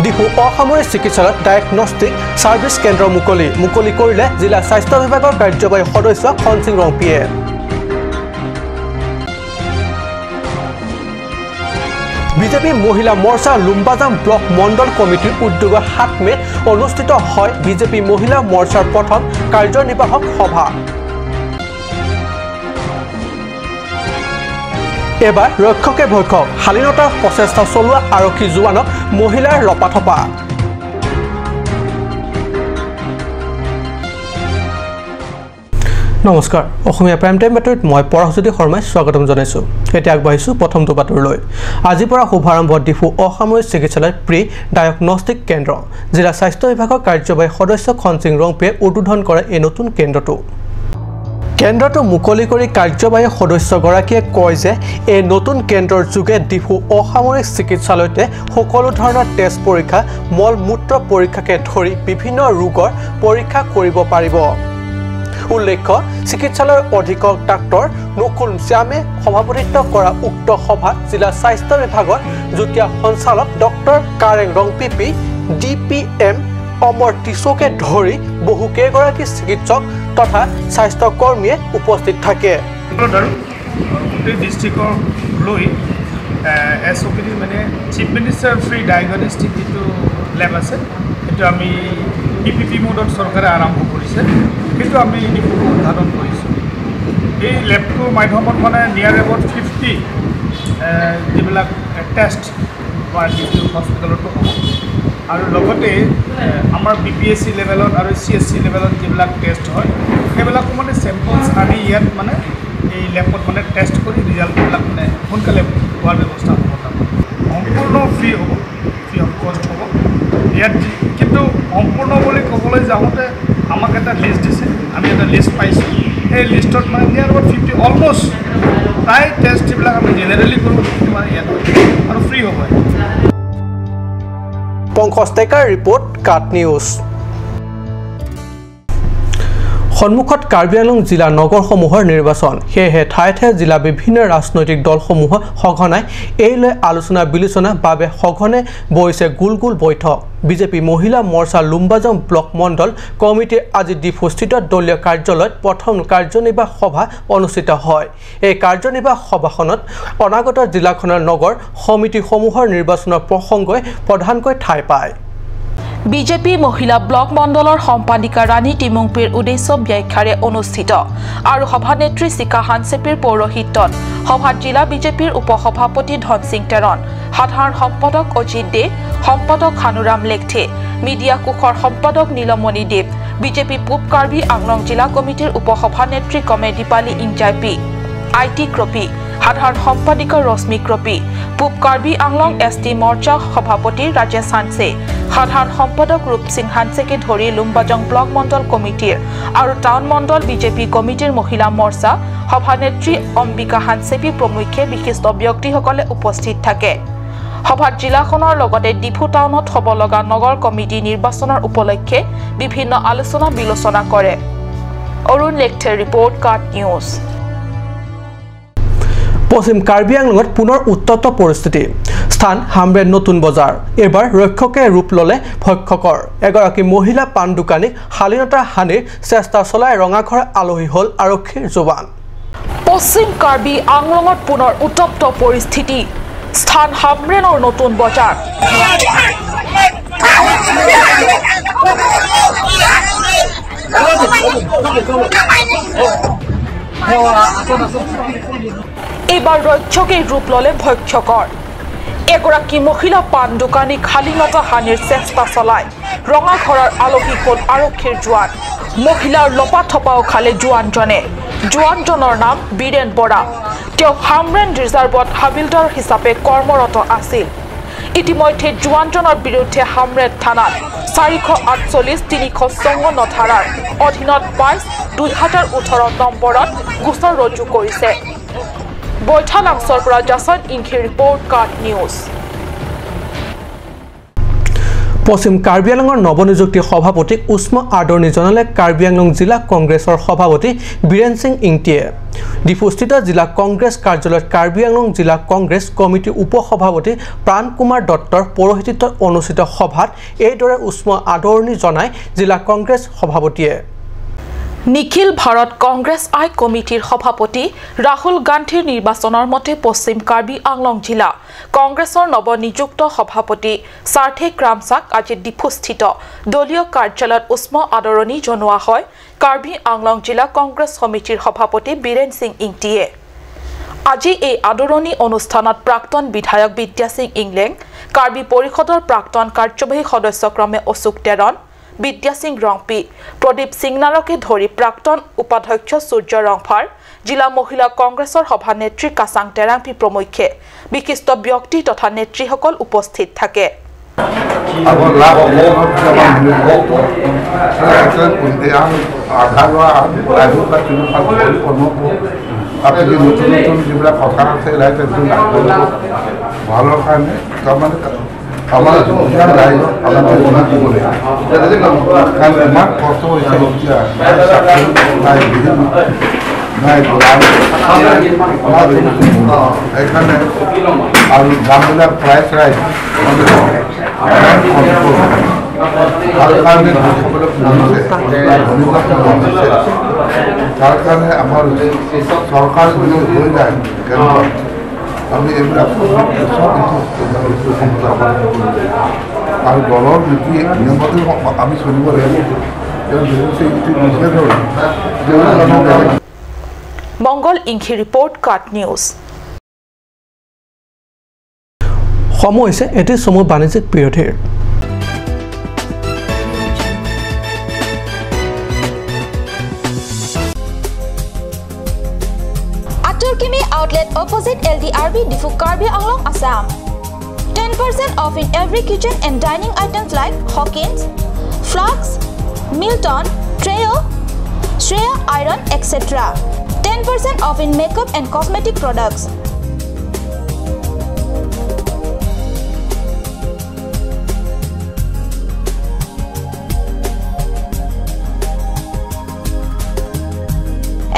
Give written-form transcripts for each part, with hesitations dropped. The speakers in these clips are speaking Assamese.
ডিফু অসামৰিক চিকিৎসালয়ত ডায়েগনষ্টিক ছাৰ্ভিচ কেন্দ্ৰ মুকলি কৰিলে জিলা স্বাস্থ্য বিভাগৰ কাৰ্যবাহী সদস্য খনসিং ৰংপিয়ে। বিজেপি মহিলা মৰ্চা লুম্বাজাম ব্লক মণ্ডল কমিটিৰ উদ্যোগত 7 মে'ত অনুষ্ঠিত হয় বিজেপি মহিলা মৰ্চাৰ প্ৰথম কাৰ্যনিৰ্বাহক সভা। এবাৰ ৰক্ষকে ভক্ষক শালীনতাৰ প্ৰচেষ্টা চলোৱা আৰক্ষী জোৱানক মহিলাৰ লপাথপা। নমস্কাৰ, অসমীয়া প্ৰাইম টাইম বাতৰিত মই পৰশজ্যোতি শৰ্মাই স্বাগতম জনাইছোঁ। এতিয়া আগবাঢ়িছোঁ প্ৰথমটো বাতৰিলৈ। আজিৰ পৰা শুভাৰম্ভ ডিফু অসামৰিক চিকিৎসালয়ত প্ৰি ডায়েগনষ্টিক কেন্দ্ৰ। জিলা স্বাস্থ্য বিভাগৰ কাৰ্যবাহী সদস্য খনসিং ৰংপিয়ে উদ্বোধন কৰে এই নতুন কেন্দ্ৰটো। কেন্দ্ৰটো মুকলি কৰি কাৰ্যবাহী সদস্যগৰাকীয়ে কয় যে এই নতুন কেন্দ্ৰৰ যোগে ডিফু অসামৰিক চিকিৎসালয়তে সকলো ধৰণৰ তেজ পৰীক্ষা, মল মূত্ৰ পৰীক্ষাকে ধৰি বিভিন্ন ৰোগৰ পৰীক্ষা কৰিব পাৰিব। উল্লেখ্য, চিকিৎসালয়ৰ অধীক্ষক ডাক্তৰ নকুল শ্যামে সভাপতিত্ব কৰা উক্ত সভাত জিলা স্বাস্থ্য বিভাগৰ যুটীয়া সঞ্চালক doctor Kareng Rongpipi, D P M Amar টিছোকে ধৰি বহুকেইগৰাকী চিকিৎসক তথা স্বাস্থ্যকৰ্মীয়ে উপস্থিত থাকে। গোটেই ডিষ্ট্ৰিক্টৰ লৈ এছ অ' পি ডি মানে চিফ মিনিষ্টাৰ ফ্ৰী ডায়েগনষ্টিক যিটো লেব আছে, সেইটো আমি পি পি পি মোডত চৰকাৰে আৰম্ভ কৰিছে, সেইটো আমি ডিফুত উদ্ঘাটন কৰিছোঁ। এই লেবটোৰ মাধ্যমত মানে নিয়াৰ এবাউট 50 যিবিলাক টেষ্ট বা ডিষ্ট্ৰিক্ট হস্পিটেলতো হ'ব, আৰু লগতে আমাৰ বি পি এছ চি লেভেলত আৰু চি এছ চি লেভেলত যিবিলাক টেষ্ট হয় সেইবিলাকো মানে চেম্পলছ আনি ইয়াত মানে এই লেবত মানে টেষ্ট কৰি ৰিজাল্টবিলাক মানে সোনকালে পোৱাৰ ব্যৱস্থা হ'ব। তাত সম্পূৰ্ণ ফ্ৰী হ'ব, ফ্ৰী অফ কষ্ট হ'ব ইয়াত। কিন্তু সম্পূৰ্ণ বুলি ক'বলৈ যাওঁতে আমাক এটা লিষ্ট দিছে, আমি এটা লিষ্ট পাইছোঁ। সেই লিষ্টত মানে নিয়াৰ এবাউট 50 অলমষ্ট প্ৰায় টেষ্ট যিবিলাক আমি জেনেৰেলি কৰোঁ সেইটো মানে ইয়াত আৰু ফ্ৰী হ'ব। পংকজ টেকাৰ ৰিপৰ্ট, কাট নিউজ। সন্মুখত কাৰ্বি আংলং জিলা নগৰসমূহৰ নিৰ্বাচন, সেয়েহে ঠায়ে ঠায়ে জিলা বিভিন্ন ৰাজনৈতিক দলসমূহৰ সঘনাই এই লৈ আলোচনা বিলোচনাৰ বাবে সঘনে বহিছে গোল গোল বৈঠক। বিজেপি মহিলা মৰ্চা লুম্বাজং ব্লক মণ্ডল কমিটিৰ আজি ডিফুস্থিত দলীয় কাৰ্যালয়ত প্ৰথম কাৰ্যনিৰ্বাহ সভা অনুষ্ঠিত হয়। এই কাৰ্যনিৰ্বাহ সভাখনত অনাগত জিলাখনৰ নগৰ সমিতিসমূহৰ নিৰ্বাচনৰ প্ৰসংগই প্ৰধানকৈ ঠাই পায়। বিজেপি মহিলা ব্লক মণ্ডলৰ সম্পাদিকা ৰাণী টিমুংপিৰ উদ্দেশ্য ব্যাখ্যাৰে অনুষ্ঠিত আৰু সভানেত্ৰী চিকা হানচেপিৰ পৌৰোহিত্যত সভাত জিলা বিজেপিৰ উপসভাপতি ধনসিং টেৰণ, সাধাৰণ সম্পাদক অজিত দে, সম্পাদক খানুৰাম লেখথে, মিডিয়া কোষৰ সম্পাদক নীলমণি দেৱ, বিজেপি পূব কাৰ্বি আংলং জিলা কমিটিৰ উপসভানেত্ৰী ক্ৰমে দীপালী ইংজাইপি, I T ক্ৰপি, সাধাৰণ সম্পাদিকা ৰশ্মি ক্ৰপি, পূব কাৰ্বি আংলং এছ টি মৰ্চা সভাপতি ৰাজেশ হানছে, সাধাৰণ সম্পাদক ৰূপসিং হানছেকে ধৰি লুম্বাজং ব্লক মণ্ডল কমিটিৰ আৰু টাউন মণ্ডল বিজেপি কমিটিৰ মহিলা মৰ্চা সভানেত্ৰী অম্বিকা হানছেপি প্ৰমুখ্যে বিশিষ্ট ব্যক্তিসকলে উপস্থিত থাকে। সভাত জিলাখনৰ লগতে ডিফু টাউনত হ'ব লগা নগৰ কমিটি নিৰ্বাচনৰ উপলক্ষে বিভিন্ন আলোচনা বিলোচনা কৰে। অৰুণ লেখথেৰ ৰিপৰ্ট, কাট নিউজ। পশ্চিম কাৰ্বি আংলঙত পুনৰ উত্তপ্ত পৰিস্থিতি। স্থান হামৰেন নতুন বজাৰ। এইবাৰ ৰক্ষকে ৰূপ ল'লে ভক্ষকৰ। এগৰাকী মহিলা পাণ দোকানীক শালীনতা হানিৰ চেষ্টা চলাই ৰঙাঘৰ আলহী হ'ল আৰক্ষীৰ জোৱান। পশ্চিম কাৰ্বি আংলঙত পুনৰ উত্তপ্ত পৰিস্থিতি। স্থান হামৰেনৰ নতুন বজাৰ। এইবাৰ ৰক্ষকে ৰূপ ল'লে ভক্ষকৰ। এগৰাকী মহিলা পাণ দোকানীক শালীনতা হানিৰ চেষ্টা চলাই ৰঙাঘৰৰ আলহী হ'ল আৰক্ষীৰ জোৱান। মহিলাৰ লপা থপাও খালে জোৱানজনে। জোৱানজনৰ নাম বীৰেন বৰা। তেওঁ হামৰেন ৰিজাৰ্ভত হাবিলদাৰ হিচাপে কৰ্মৰত আছিল। ইতিমধ্যে জোৱানজনৰ বিৰুদ্ধে হামৰেন থানাত 448 354 ধাৰাৰ অধীনত 22/2018 নম্বৰত গোচৰ ৰুজু কৰিছে। বৈঠালাংছৰ পৰা জাছন ইংখিৰ ৰিপৰ্ট, কাট নিউজ। পশ্চিম কাৰ্বি আংলঙৰ নৱনিযুক্তি সভাপতিক উষ্ম আদৰণি জনালে কাৰ্বি আংলং জিলা কংগ্ৰেছৰ সভাপতি বীৰেন সিং ইংটিয়ে। ডিফুস্থিত জিলা কংগ্ৰেছ কাৰ্যালয়ত কাৰ্বি আংলং জিলা কংগ্ৰেছ কমিটিৰ উপসভাপতি প্ৰাণ কুমাৰ দত্তৰ পৌৰোহিত্যত অনুষ্ঠিত সভাত এইদৰে উষ্ম আদৰণি জনায় জিলা কংগ্ৰেছ সভাপতিয়ে। নিখিল ভাৰত কংগ্ৰেছ আই কমিটিৰ সভাপতি ৰাহুল গান্ধীৰ নিৰ্বাচনৰ মতে পশ্চিম কাৰ্বি আংলং জিলা কংগ্ৰেছৰ নৱনিযুক্ত সভাপতি সাৰ্থিক ৰামচাক আজি ডিফুস্থিত দলীয় কাৰ্যালয়ত উষ্ম আদৰণি জনোৱা হয়। কাৰ্বি আংলং জিলা কংগ্ৰেছ সমিতিৰ সভাপতি বীৰেন সিং ইংটিয়ে আজি এই আদৰণি অনুষ্ঠানত প্ৰাক্তন বিধায়ক বিদ্যা সিং ইংলেং, কাৰ্বি পৰিষদৰ প্ৰাক্তন কাৰ্যবাহী সদস্য ক্ৰমে অশোক টেৰণ, বিদ্যা সিং ৰংপি, প্ৰদীপ সিংনাৰকে ধৰি প্ৰাক্তন উপাধ্যক্ষ সূৰ্য ৰংফাৰ, জিলা মহিলা কংগ্ৰেছৰ সভানেত্ৰী কাচাং টেৰাংপি প্ৰমুখ্যে বিশিষ্ট ব্যক্তি তথা নেত্ৰীসকল উপস্থিত থাকে। আমাৰ দিব লাগিব, কাৰণ ইমান কষ্ট হৈছে এতিয়া, নাই নাই, সেইকাৰণে আৰু দামবিলাক প্ৰাইচ ৰাইজ তাৰ কাৰণে ধনীসকলক কমিছে, ধনীবিলাক কমিছে। তাৰ কাৰণে আমাৰ চৰকাৰ যদি হৈ যায় কেন্দ্ৰত, আমি এইবিলাক চব আৰু দলৰ নীতি নিয়মতে আমি চলিব লাগিব। মংগল ইংখি ৰিপৰ্ট, কাট নিউজ। সময় হৈছে এটি চমু বাণিজ্যিক বিৰতিৰ। Kimi outlet opposite LDRB Diphu Karbi Anglong, Assam. 10% off in every kitchen and dining items like Hawkins, Flux, Milton, Treo, Shreya Iron, etc. 10% off in makeup and cosmetic products.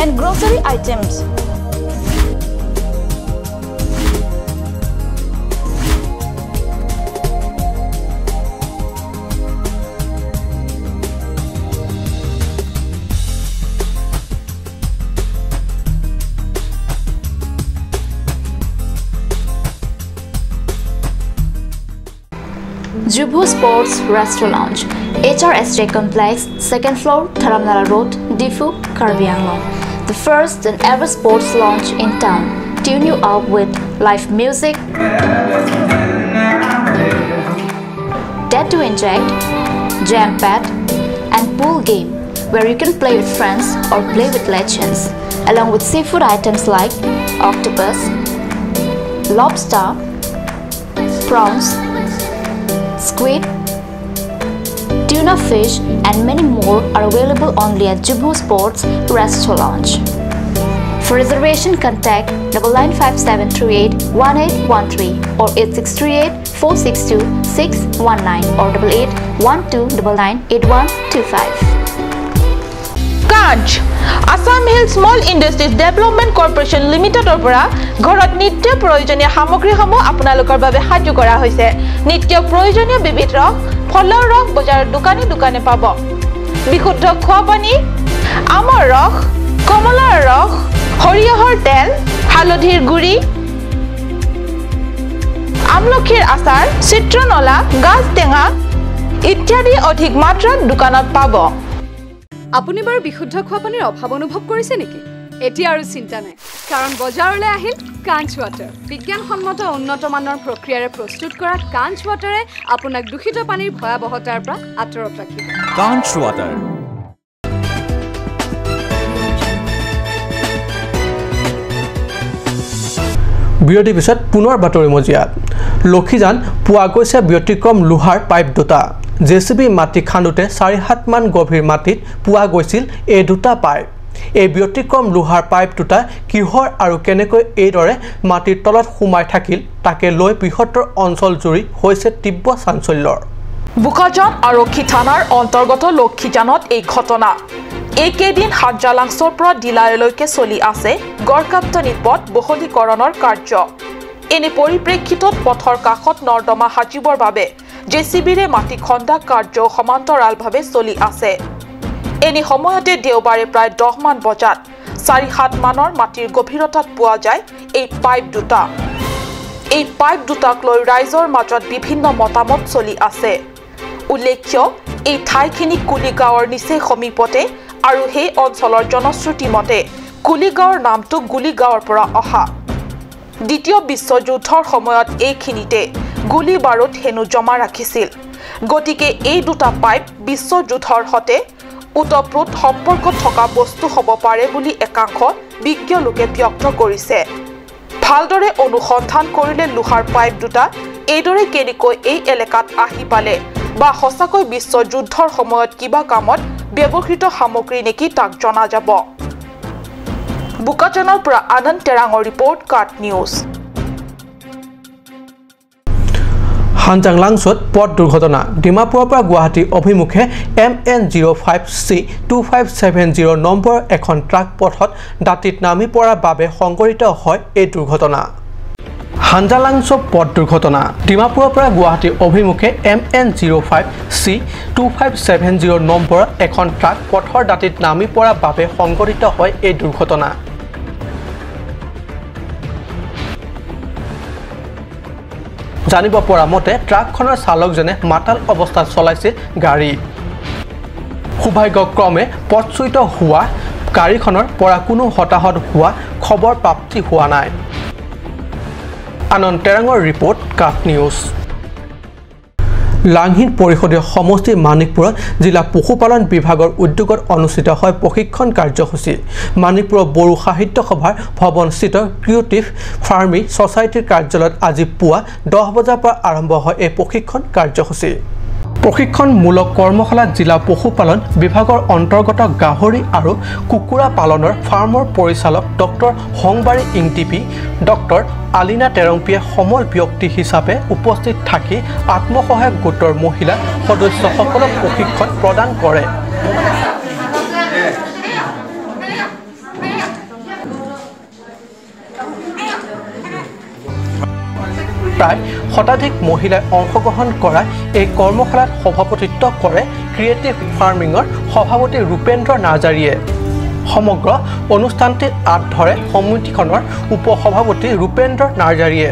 And grocery items. Jubu Sports Restaurant Lounge, HRSJ Complex, 2nd floor, Dharamnala Road, Diphu, Karbi Anglong. The first and ever sports lounge in town. Tune you up with live music, tattoo inject, jam pad, and pool game where you can play with friends or play with legends, along with seafood items like octopus, lobster, prawns, squid, tuna fish and many more are available only at Jubu Sports Restaurant Lounge. For reservation, contact 9957381813 or 8638 462 619 or 8812998125. Kanch Assam Hill Small Industries Development Corporation লিমিটেডৰ পৰা ঘৰত নিত্য প্ৰয়োজনীয় সামগ্ৰীসমূহ আপোনালোকৰ বাবে সাজু কৰা হৈছে। নিত্য প্ৰয়োজনীয় বিবিধ ৰস, ফলৰ ৰস বজাৰৰ দোকানে দোকানে পাব। বিশুদ্ধ খোৱা পানী, আমৰ ৰস, কমলাৰ ৰস, সৰিয়হৰ তেল, হালধিৰ গুড়ি, আমলখিৰ আচাৰ, চিত্ৰনলা, গাজ টেঙা ইত্যাদি অধিক মাত্ৰাত দোকানত পাব। আপুনি বাৰু বিশুদ্ধ খোৱা পানীৰ অভাৱ অনুভৱ কৰিছে নেকি? এতিয়া আৰু চিন্তা নাই, কাৰণ বজাৰলৈ আহিল কাঞ্চ ৱাটাৰ। বিজ্ঞানসন্মত উন্নত মানৰ প্ৰক্ৰিয়াৰে প্ৰস্তুত কৰা কাঞ্চ ৱাটাৰে আপোনাক দূষিত পানীৰ ভয়াৱহতাৰ পৰা আঁতৰত ৰাখিব। কাঞ্চ ৱাটাৰ। বিৰতিৰ পিছত পুনৰ বাতৰি মজিয়াত। লক্ষীজান পোৱা গৈছে ব্যতিক্ৰম লোহাৰ পাইপ দুটা। জে চি বি মাটি খান্দোতে 4-7 মান গভীৰ মাটিত পোৱা গৈছিল এই দুটা পাইপ। এই ব্যতিক্ৰম লোহাৰ পাইপ দুটা কিহৰ আৰু কেনেকৈ এইদৰে মাটিৰ তলত সোমাই থাকিল তাকে লৈ বৃহত্তৰ অঞ্চলজুৰি হৈছে তীব্ৰ চাঞ্চল্যৰ। বোকাজান আৰক্ষী থানাৰ অন্তৰ্গত লক্ষীজানত এই ঘটনা। এইকেইদিন হাঞ্জালাংছৰ পৰা ডিলাইলৈকে চলি আছে গড়কাপ্তানি পথ বহলীকৰণৰ কাৰ্য। এনে পৰিপ্ৰেক্ষিতত পথৰ কাষত নৰ্দমা সাজিবৰ বাবে জেচিবিৰে মাটি খন্দা কাৰ্য সমান্তৰালভাৱে চলি আছে। এনে সময়তে দেওবাৰে প্ৰায় 10 মান বজাত 4-7 মানৰ মাটিৰ গভীৰতাত পোৱা যায় এই পাইপ দুটা। এই পাইপ দুটাক লৈ ৰাইজৰ মাজত বিভিন্ন মতামত চলি আছে। উল্লেখ্য, এই ঠাইখিনি কুলিগাঁৱৰ নিচেই সমীপতে আৰু সেই অঞ্চলৰ জনশ্ৰুতি মতে কুলিগাঁৱৰ নামটো গুলিগাঁৱৰ পৰা অহা। দ্বিতীয় বিশ্বযুদ্ধৰ সময়ত এইখিনিতে গুলী বাৰুদ হেনো জমা ৰাখিছিল। গতিকে এই দুটা পাইপ বিশ্বযুদ্ধৰ সতে ওতপ্ৰোত সম্পৰ্ক থকা বস্তু হ'ব পাৰে বুলি একাংশ বিজ্ঞ লোকে ব্যক্ত কৰিছে। ভালদৰে অনুসন্ধান কৰিলে লোহাৰ পাইপ দুটা এইদৰে কেনেকৈ এই এলেকাত আহি পালে বা সঁচাকৈ বিশ্বযুদ্ধৰ সময়ত কিবা কামত ব্যৱহৃত সামগ্ৰী নেকি তাক জনা যাব। বোকাজানৰ পৰা আনন্দ তেৰাঙৰ ৰিপৰ্ট, কাট নিউজ। হাঞ্জাংলাংছত পথ দুৰ্ঘটনা। ডিমাপুৰৰ পৰা গুৱাহাটী অভিমুখে MN 05C 2570 number এখন ট্ৰাক পথত দাঁতিত নামি পৰাৰ বাবে সংঘটিত হয় এই দুৰ্ঘটনা। হাঞ্জালাংছ পথ দুৰ্ঘটনা। ডিমাপুৰৰ পৰা গুৱাহাটী অভিমুখে MN 05C 2570 নম্বৰ এখন ট্ৰাক পথৰ দাঁতিত নামি পৰাৰ বাবে সংঘটিত হয় এই দুৰ্ঘটনা। জানিব পৰা মতে ট্ৰাকখনৰ চালকজনে মাতাল অৱস্থাত চলাইছিল গাড়ী। সৌভাগ্যক্ৰমে পথচ্যুত হোৱা গাড়ীখনৰ পৰা কোনো হতাহত হোৱা খবৰ প্ৰাপ্তি হোৱা নাই। আনন্দ তেৰাঙৰ ৰিপৰ্ট, কাট নিউজ। লাংহিন পৰিষদীয় সমষ্টিৰ মানিকপুৰত জিলা পশুপালন বিভাগৰ উদ্যোগত অনুষ্ঠিত হয় প্ৰশিক্ষণ কাৰ্যসূচী। মানিকপুৰৰ বড়ো সাহিত্য সভাৰ ভৱনস্থিত ক্ৰিয়েটিভ ফাৰ্মিং ছ'চাইটিৰ কাৰ্যালয়ত আজি পুৱা 10 বজাৰ পৰা আৰম্ভ হয় এই প্ৰশিক্ষণ কাৰ্যসূচী। প্ৰশিক্ষণমূলক কৰ্মশালাত জিলা পশুপালন বিভাগৰ অন্তৰ্গত গাহৰি আৰু কুকুৰা পালনৰ ফাৰ্মৰ পৰিচালক ডক্টৰ হংবাৰী ইংটিপি, ডক্টৰ আলিনা টেৰংপিয়ে সমল ব্যক্তি হিচাপে উপস্থিত থাকি আত্মসহায়ক গোটৰ মহিলা সদস্যসকলক প্ৰশিক্ষণ প্ৰদান কৰে। প্ৰায় শতাধিক মহিলাই অংশগ্ৰহণ কৰা এই কৰ্মশালাত সভাপতিত্ব কৰে ক্ৰিয়েটিভ ফাৰ্মিঙৰ সভাপতি ৰূপেন্দ্ৰ নাৰ্জাৰীয়ে। সমগ্ৰ অনুষ্ঠানটিত আঁত ধৰে সমিতিখনৰ উপসভাপতি ৰূপেন্দ্ৰ নাৰ্জাৰীয়ে।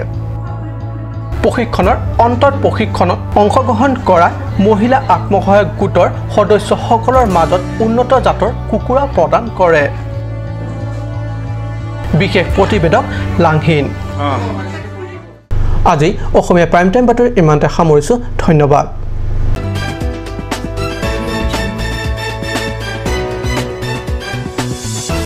প্ৰশিক্ষণৰ অন্তত প্ৰশিক্ষণত অংশগ্ৰহণ কৰা মহিলা আত্মসহায়ক গোটৰ সদস্যসকলৰ মাজত উন্নত জাতৰ কুকুৰা প্ৰদান কৰে। বিশেষ প্ৰতিবেদক লাংহিন। আজি অসমীয়া প্ৰাইম টাইম বাতৰি ইমানতে সামৰিছোঁ। ধন্যবাদ।